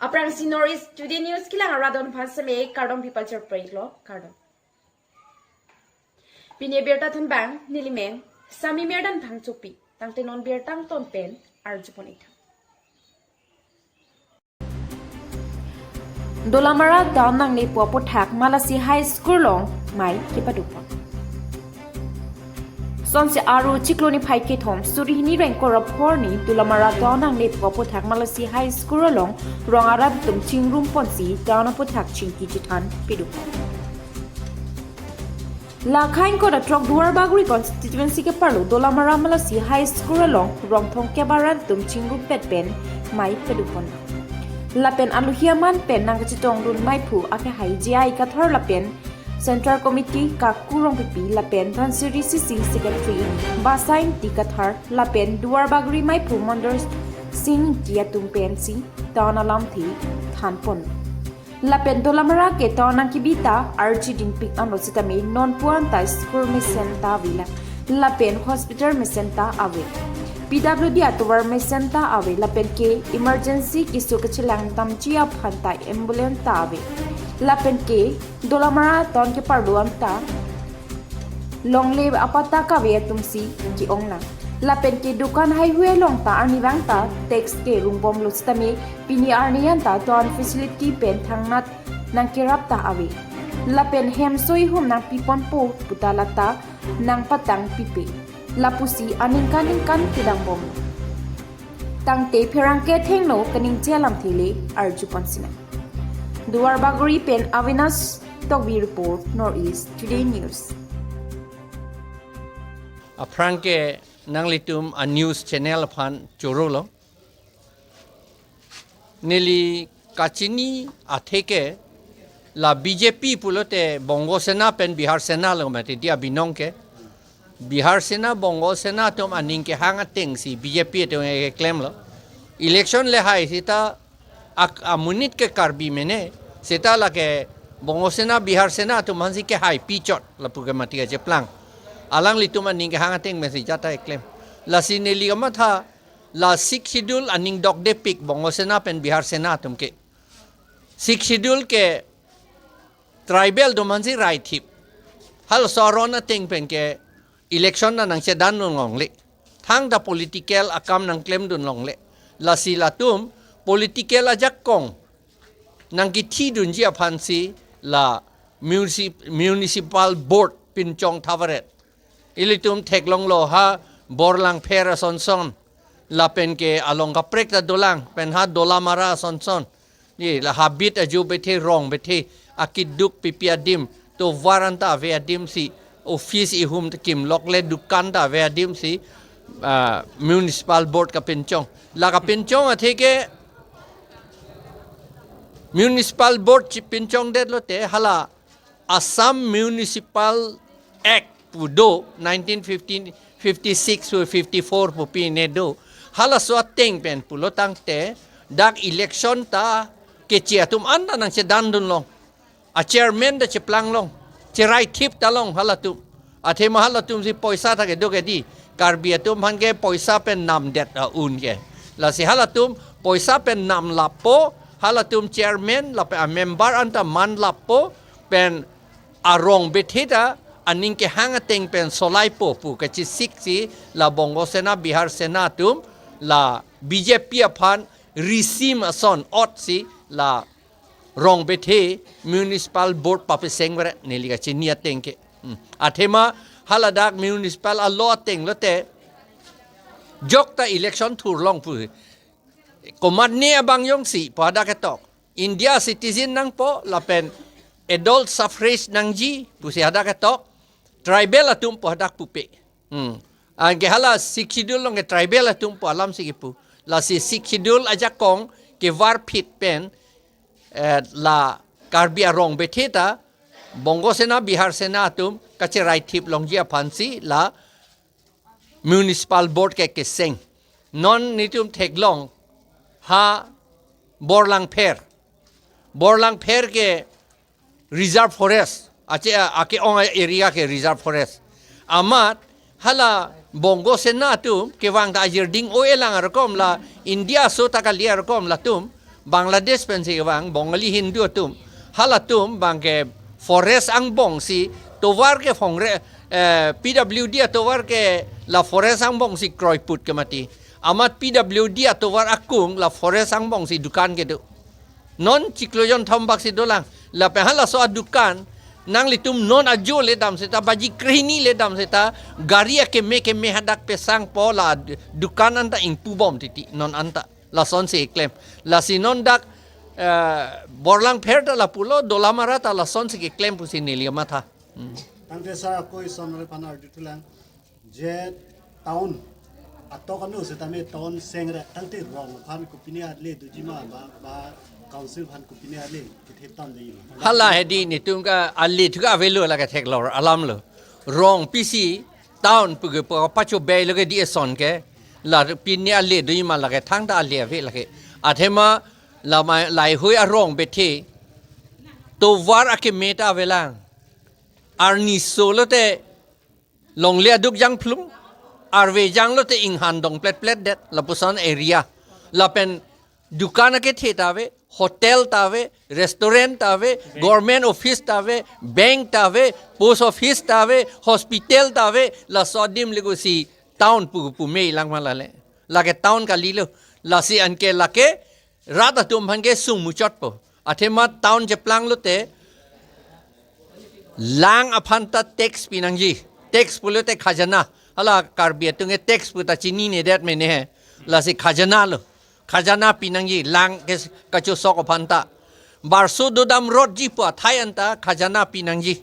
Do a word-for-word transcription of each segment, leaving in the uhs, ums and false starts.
Aphrangsi North East Today News kelang arat don aphan seme kardom pipal chirpre lo, kardom. Pini birta thanbang nelimen Sami Merdan Phangchopi, tangte non birta angton pen arjupon ik tha. Dolamara town nangnepo aputhak Malasi High School along mei kepadopon. Sonsi Aru chiklo niphai kethom suri hini ingkoi ra pho arni Dolamara town nangnepo aputhak Malasi High School along rong arat atum chingrum ponsi town aputhak chingki chethan padopon. La khain koda throk Duarbagori constituency keparlo Dolamara Malasi High School along rong thomkep arat atum chingrum pet pen mei padopon. Lapen aluhi aman pen nangkachetongdun meiphu akehai J I Kathar lapen Central Committee Kaku Rongpipi lapen Dhansiri C C Secretary Basain T Kathar lapen Duarbagori meiphu Mondor Sing Ingti atum pensi town alamthe thanpon. Lapen Dolamara ke town nangkebi ta arjudingpik anlo sitame non pu-an ta school mesen ta avelang. Lapen hospital mesen ta ave. P W D atovar mesen ta ave. Lapen ke emergency keso kachelang damji aphan ta ambulance ta ave. Lapen ke Dolamara town keparlo anta longle apatta kave atumsi ke-ong nang. Lapen ke dukan haihui along ta arnivang ta tax kerung bomlo sitame pini arni anta town facility pen thangnat nangkerap ta ave. Lapen hemso ihum nangpiponpo puta lata nangpatang pipe. Lapusi aningkan ningkan kedang bom. Tangte pherangke athengno kaningje alamthe le arjupon sinang. Duarbagori pen Avinash Tokbi report, North East Today News. Aphrangke nanglitum a news channel aphan choro lo. Neli kachini atheke la B J P pulote Bongo Sena pen Bihar Sena lo mati dia binong ke. Bihar Sena, Bongo Sena atum aning kehang atengsi B J P atum keklem lo. Election le hai sita ak amonit ke Karbi mene, sita lake Bongo Sena, Bihar Sena atum aphansi kehai pichot lapu ke mati kacheplang. Alanglitum aning kehang ateng pensi jata keklem. Lasi neli kamatha la Sixth Schedule aning dokdepik Bongo Sena pen Bihar Sena atum ke. Sixth Schedule ke tribal atum aphansi rai thip. Halaso aron ateng pen ke election ta nangchedan longle. Thangta political akam nangklemdun longle. Lasi latum political ajakong nangkethidunji aphansi la municip-, municipal board pinchong thavaret. Ilitum theklonglo ha Borlangpher asonson. Lapen ke along kaprek ta dolang, pen ha Dolamara asonson. Ni la habit aju bethe, rong bethe, akeduk pipi adim, tovar anta ave adimsi, office ihum ta kimlokle, dukan ta ave adimsi, ah, municipal board kapinchong. La kapinchong atheke municipal board chipinchongdetlote hala Assam Municipal Act pu do, nineteen fifty, fifty-six pu fifty-four pu pine do. Halaso ateng pen pulo tangte dak election ta keche atum anta nangchedandun long. A chairman ta cheplang long. Cherai thip ta long halatum. Athema halatumsi poisa ta kedo kedi. Karbi atum aphan ke poisa pen namdet a-un ke. Lasi halatum poisa pen namlappo, halatum chairman lapen a member anta manlappo, pen arong bethe ta aning kehang ateng pen solaipo pu kachesiksi la Bongo Sena, Bihar Sena atum la B J P aphan risim ason otsi la rong bethe municipal board papeseng veret neli kachini ateng ke. Hmm. Athema haladak municipal a-law ateng lote jokta election thurlong pu. Komatne abang jongsi pu hadak ketok. India citizen nangpo lapen adult suffrage nangji pusi hadak ketok. Tribal atum pu hadak pupe. Hmm. Anke hala Sixth Schedule along ke tribal atum pu alamsi kipu. Lasi Sixth Schedule ajakong kevarphit pen, eh, la Karbi arong bethe ta Bongo Sena, Bihar Sena atum kacherai thip longji aphansi la municipal board ke keseng. Non nitum theklong ha Borlangpher. Borlangpher ke reserve forest. Ache ake-ong area ke reserve forest. Amat hala Bongo Sena atum kevang ta ajirding o-elang arkom la India aso ta kali arkom latum Bangladesh pensi kevang, Bongali Hindu atum, halatum abangke forest angbong si tovar ke phongre, eh, P W D atovar ke la forest angbong si kroiput ke mati. Amat P W D atovar akung la forest angbong si dukan kedo. Non chiklo jon thom bak si dolang. Lapen halaso adukan nanglitum non ajo le dam seta, baji krehini le dam seta, gari akeme keme hadak pesangpo, la dukan anta ingpubom titi non anta. Lasonsi keklem. Lasi non dak, eh, Borlangpher ta lapulo, Dolamara ta lasonsi keklem pusi neli matha. Hmm. Tangte sir, ako ison aphan arjuthulang. Je town atok anu setame town sengre, tangte rong aphan kopine ale dojima ba, ba council aphan kopine ale ketheptam dejima. Hala hedi netum ke ale thuka avelo, lake theklong alamlo. Rong pisi town puke pu pacho belo ke di eson ke. La pine ale dojima, lake thangta ale ave lake. Athema la mai, laheihui arong bethe tovar akeme ta avelang. Arni solo te longle aduk jangphlum, arve janglo te inghan dong plet plet det, lapuson area. Lapen dukan akethe ta ave, hotel ta ave, restaurant ta ave, government office ta ave, bank ta ave, post office ta ave, hospital ta ave, laso adim legusi town pu, pu mei lang ma lale. Lake town kalilo, lasi anke lake rat atum aphan ke sung muchotpo. Athema town cheplanglo te lang aphan ta tax pinangji. Tax pulote khajana. Hala Karbi atum ke tax pu ta chinine det mene he. Lasi khajana lo. Khajana pinangji lang ke kachosok aphan ta. Barso dodam rotji pu athai anta khajana pinangji.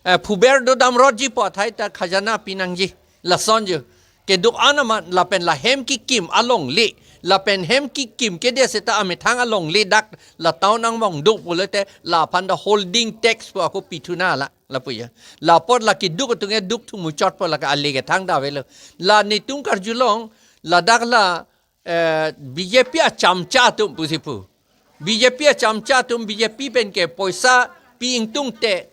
Eh, phuber dodam rotji pu athai ta khajana pinangji. Lason jo. Keduk-an amat lapen la hem kekim alongle, lapen hem kekim kede seta amethang alongle dak la town angbong do pulote la aphan ta holding tax pu ako pithuna la, lapu ya. La apot la keduk atum ke duk thu muchotpo, lake ale kethang ta avelo. La netum karjulong, ladak la, eh, B J P achamcha atum pusi pu. B J P achamcha atum, B J P pen ke poisa pi ingtung te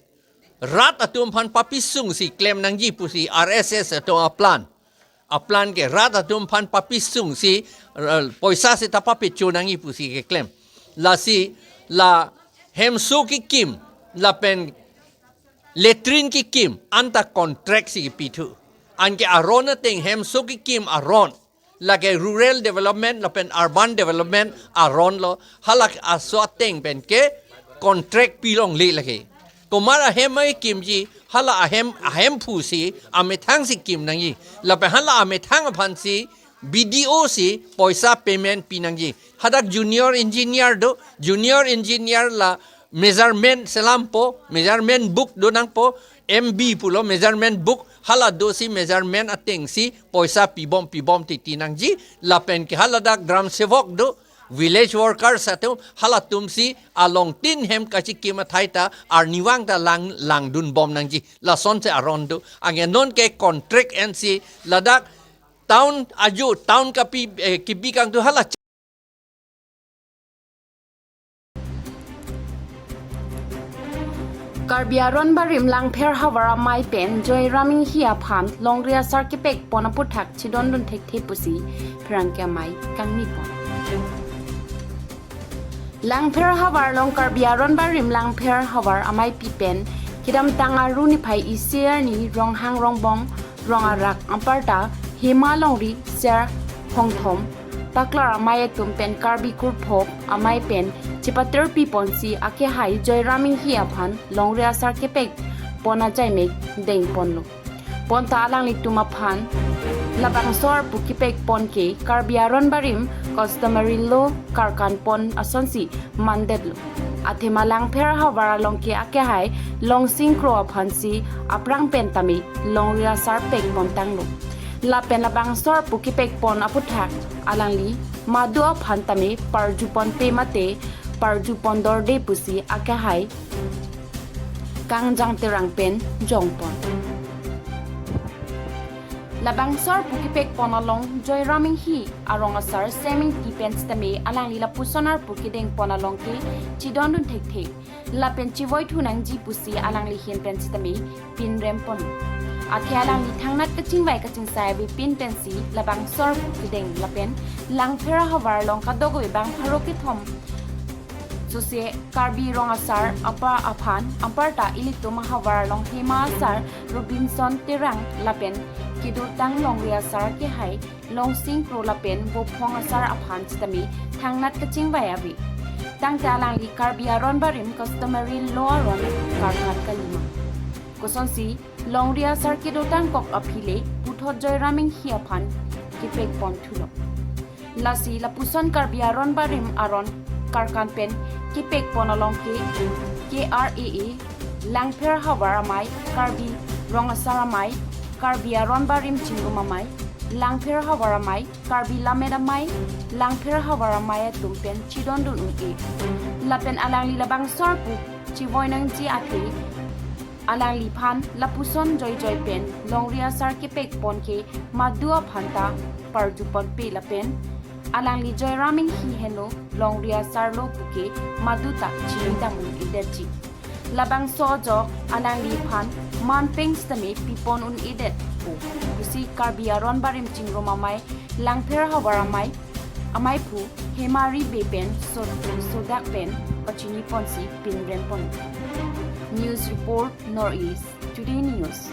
rat atum aphan papisung si klem nangji pusi R S S atum aplan. Aplan ke rat atum aphan papisung si, eh, poisa seta papecho nangji pusi keklem. Lasi la hemso kekim, lapen latrine kekim, anta contract si kepithu. Anke aron ateng hemso kekim aron. Lake rural development lapen urban development aron lo, halake aso ateng pen ke contract pilongle lake. Komat ahem akimji, hala ahem, ahemphu si amethang si kim nangji. Lapen hala amethang aphan si B D O si poisa payment pinangji. Hadak junior engineer do, junior engineer la measurement selampo, measurement book do nangpo, M B pulo measurement book, hala do si measurement ateng si poisa pibom pibom titi nangji, lapen ke haladak gram sevok do, village workers atum, halatum si along tin hem kachikim athai ta arnivang ta lang, langdun bom nangji, lasonsi aron do. Anke non ke contract en si ladak town ajo, town kapi, eh, kibi kangtu hala Karbi Aron Barim Langpher Havar amei pen Joyram Inghi aphan longri asar kepek pon aputhak chidondun thekthe pusi pherangke amei kangni pon. Langpher Havar along Karbi Aron Barim Langpher Havar ameipi pen kedamtang Aru niphai isi arni Ronghang Rongbong rong arak aparta Hima Longri Ser Hongthom Paklar amei atum pen Karbi kurphok amei pen chepaterpi ponsi akehai Joyram Inghi aphan longri asar kepek pon ajaimek deng ponlo. Bonta alanglitum aphan labangso arpu kepek pon ke Karbi Aron Barim customary law karkan pon asonsi mandetlo. Athema Langpher Havar along ke akehai Longsing Kro aphansi aphrang pen tame longri asar pek pon tanglo. Lapen labangso arpu kepek pon aputhak alangli madu aphan tame parju ponpe mate parju pondorde pusi akehai Kangjang Terang pen jongpon. Labangso arpu kepek pon along Joyram Inghi arong asar Seming Tipen sitame alangli lapuson arpu kedeng pon along ke chidondun thekthe lapen chivoithu nangji pusi alangli ahin pen sitame pinrem pon. Athe alangli thangnat kachingvai kachingsai avepin pensi labangso arpu kedeng lapen Langpher ahavar along kadokave bang pharo kethom sose Karbi Rong Asar apa aphan, aparta ilitum ahavar along Hima Asar Robinson Terang lapen kedotang longri asar kehai Longsing Kro lapen Bophong Asar aphan sitame thangnat kachingvai ave. Tangte alangli Karbi Aron Barim customary law aron karkat kalima. Kosonsi longri asar kedotang kok aphi le puthot Joyram Enghi aphan kepekpon thulo. Lasi lapuson Karbi Aron Barim aron karkan pen kepekpon along ke K R A A, Langpher Havar Amei, Karbi Rong Asar Amei, Karbi Aron Barim Chingrum Amei, Langpher Havar Amei, Karbi Lammet Amei, Langpher Havar Amei atum pen chidondun un-e. Lapen alangli labangso arpu chevoi nangji athe alangliphan lapuson joijoi pen longri asar kepekpon ke madu aphanta parjuponpe lapen alangli Joyram Enghi henlo longri asar lo puke madu ta chinidam un-edetji. Labangso ajok alangliphan manpeng sitame pipon un-edetpo pusi Karbi Aron Barim Chingrum Amei, Langpher Havar Amei, Ameiphu Hemari Bey pen so-, sodak pen pachiniponsi pinrempon. News report, North East Today News.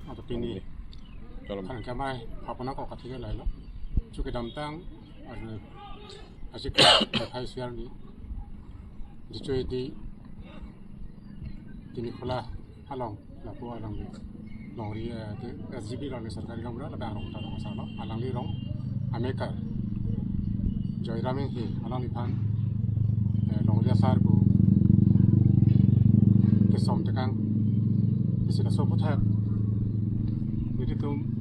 Ato pini, kalau kan kamai apa nak kau kata lain lo. Cukai damtang, ada asik kau hai siar ni. Dicuy di, dini khula along, lapu along di. Longri, eh, di S G B along di sarkari gaonbura, lapen arong ta rong asar lo. Alangli rong amekar Joyram Enghi alangliphan, eh, longri asar pu kesom tekang. Isi laso aputhak nelitum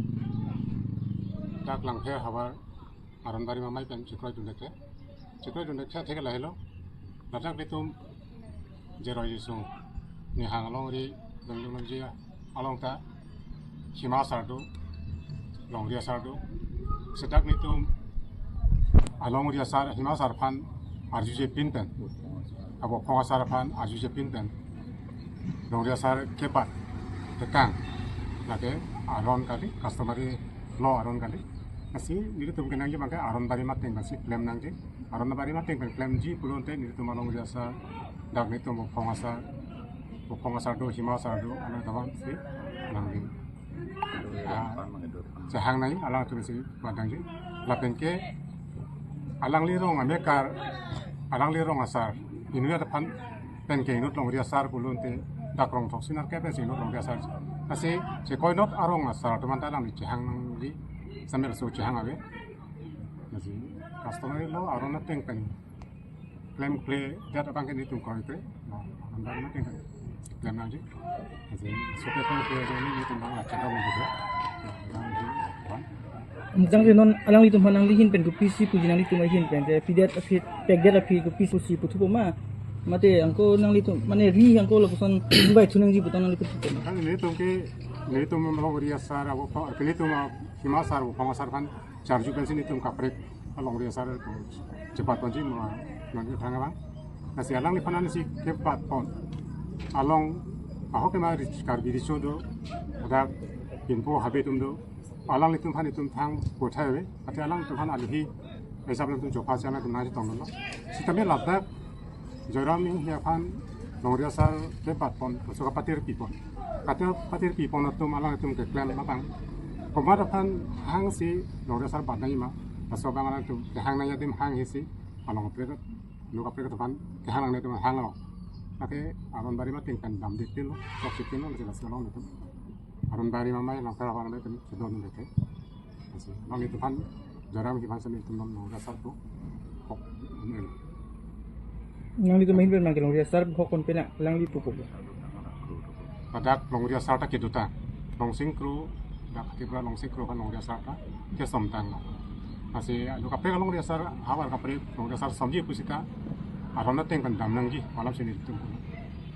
dak Langpher Havar Aron Barim Amei pen chekroidun thekthe. Chekroidun thekthe thek lahelo. Ladak nelitum jeroi jisu nihang alongri dongdong ji along ta Hima Asar do, longri asar do. Sedak nelitum alongri asar, Hima Asar aphan arjuje pin pen, Bophong Asar aphan arjuje pin pen, longri asar kebat tekang, lake aron kali, customary law aron kali. Lasi nelitum kenangji abangke Aron Barim ateng pensi klem nangji. Aron Barim ateng pen klemji pulote nelitum alongri asar, dak nelitum Bophong Asar, Bophong Asar do, Hima Asar do, alang tabang si nangji. Ah, chehang nai alangtum si padangji. Lapen ke alangli rong amekar, alangli rong asar inut aphan pen ke inut longri asar pulote dak Rongthok Sinar ke pensi inut longri asar. Lasi chekoinot arong asar atum anta alangli chehang nangji, sambil so chehang ave. Lasi customary law aron ateng pen klemkledet abangke nelitum kroikre. Nah, Aron Barim ateng pen klem nangji. Lasi soke pen klemkle nelitum abang achedam nangji. Nangji, wan. Jang non alanglitum aphan nangli ahin pen kopisi puji, nanglitum ahin pen je pidet aphi, pekdet aphi kopisi pusi puthupo ma? Mate angko nanglitum mane ri angko lapuson bai thu nangji pu tang nanglitum puthupo ma? Kan nelitum ke, nelitum longri asar abo, nelitum Hima Asar, Bophong Asar aphan charju pensi nelitum kaprek alongri asar pu chebatponji ma, non ke thang abang. Lasi alangliphan ansi kebatpon along ahok kema ri-, Karbi riso do, ada pinpo habe atum do, alanglitum aphan itum thang kothai ave, athe alanglitum aphan aluhi hisap alanglitum chopha si alangtum nangchetonglo. Sitame ladak Joyram Enghi aphan longri asar kebatpon, so kapatir pipon. Kapatir pipon atum alangtum keklem matang komat aphan hangsi longri asar bat nangji ma, laso abang alangtum kehang nangji adim hang hisi along kaprek, lo kaprek atum aphan kehang nangji atum hanglo. Lake Aron Barim ateng pen damdet pinlo, chokche pinlo, lasi laso along atum Aron Barim Amei, Langpher Havar Amei pen chedondun thekthe. Lasi nanglitum aphan, Joyram Enghi aphan sami itum non longri asar pu hok un-e. Nanglitum ahin pen abangke longri asar hok un-e pena, alangli pupo. Ladak longri asar ta kedo ta, Longsing Kro, dak Tripura Longsing Kro aphan longri asar ta kesom tanglo. Lasi lo kaprek alongri asar, havar kaprek longri asar somji pusita aron ateng pen dam nangji, malam sini itum.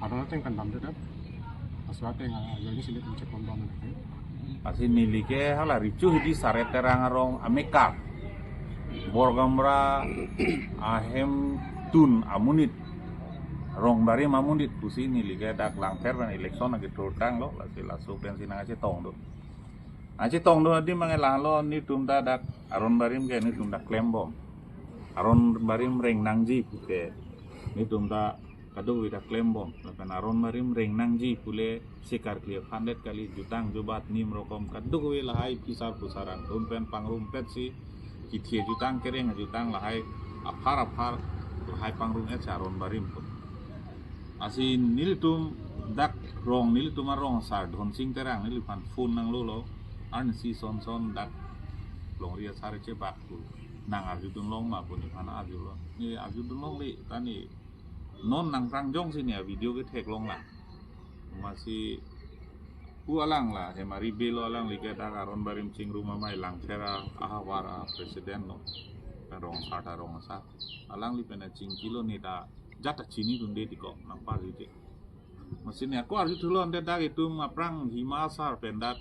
Aron ateng pen damdet. Laso ateng, ah, join sini itum chekondon nangji. Lasi neli ke hala Richo Hidi Sare Terang arong amekar, Borgamra ahemtun amonit Rongbarim amonit pusi neli ke dak Langpher pen election ake thurtanglo, lasi laso pensi nangchetong do. Nangchetong do adim mangai lahelo, netum ta dak Aronbarim ke netum ta klembom. Aronbarim reng nangji puke netum ta kadokave ta klembom. Lapen Aronbarim reng nangji pule sikar clear funded kali, jutang jubat nim rokom kadokave lahai phisar phusar angtun pen pangrumpetsi, kithi jutang kereng jutang lahai aphar aphar lahai pangrum-et si Aronbarim pu. Lasi nelitum dak rong, nelitum arong asar Dhonsing Terang neliphan phone nanglolo, arnisi son son dak longri asar chebak pu, nang arjudun long ma pu nephan arjulo. Ne arjudun longle, ta ne non nangprangjongsi ne video ketheklong lang. Amatsi pu alang la, Hemari Bey lo, alangli ke dak Aronbarim Chingrum Amei Langpher ahavar a president lo. Pen rong asar ta rong asar. Alangli pen chingkilo, ne ta jat ta chinidunde tiko, nangparjude. Amatsi ne ako arjuthulo ante dak itum aphrang Hima asar pen dak,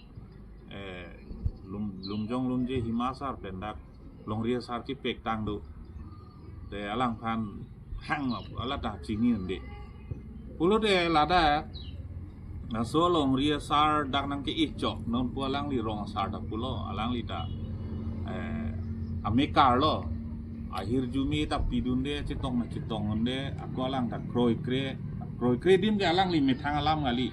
eh, Lum-, Lumjong Lumje Hima asar pen dak longri asar kepektang do. Te alangphan hang ma pu, ala ta chinidunde. Pulote ladak laso longri asar dak nangke-ejok non pu alangli rong asar ta pulo, alangli ta, eh, amekar lo. Ahirjume ta pidunde, chetong na chetongdunde, ako alang ta kroikre, kroikre adim ke alangli methang alam kali.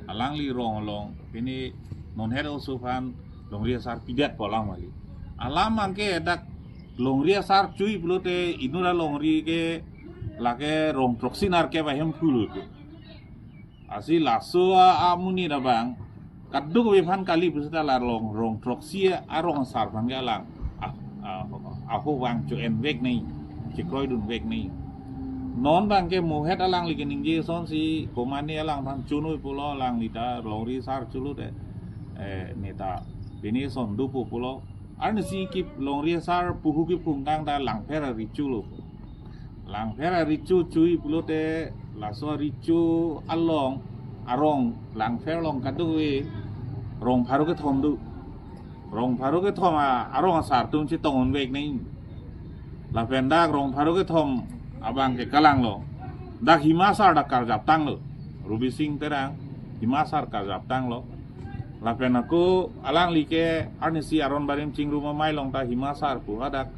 Alangli rong along, pini non het oso aphan longri asar pidet pu alam kali. Alam abangke dak longri asar chui pulote inut alongri ke lake rong throksi nerkep ahemphu lo ke. Lasi laso a, amonit abang kadokave aphan kali pusita la rong, rong throksi arong asar abangke alang a, a, aho vang cho-envek nai, chekroidunvek nai. Non abangke mohet alangli keningje sonsi, komane alangphan chonoi pulo, alangli ta longri asar chulo te, eh, ne ta pini son dopo pulo. Arnisi ke longri asar puhu kephungtang ta Langpher arecho lo. Langpher arecho chui pulote laso arecho along arong Langpher along kadokave rong pharo kethom do. Rong pharo kethom a, arong asar atum chetongdunvek nai. Lapen dak rong pharo kethom abangke kalang lo. Dak Hima asar dak karjaptanglo. Rubising Terang Hima asar karjaptanglo. Lapen ako alangli ke arnisi Aronbarim Chingrum Amei along ta Hima asar pu hadak,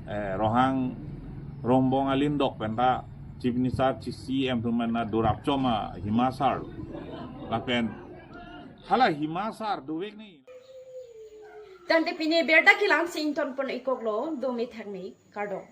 eh, Ronghang Rongbong Alindok pen ta Chief Minister, C E M atum pen ta dorapchom a Hima asar lo. Lapen hala Hima asar dovek nai. Tangte pini birta kelang si ingtonpon-ikoklo, dome thakme, kardom.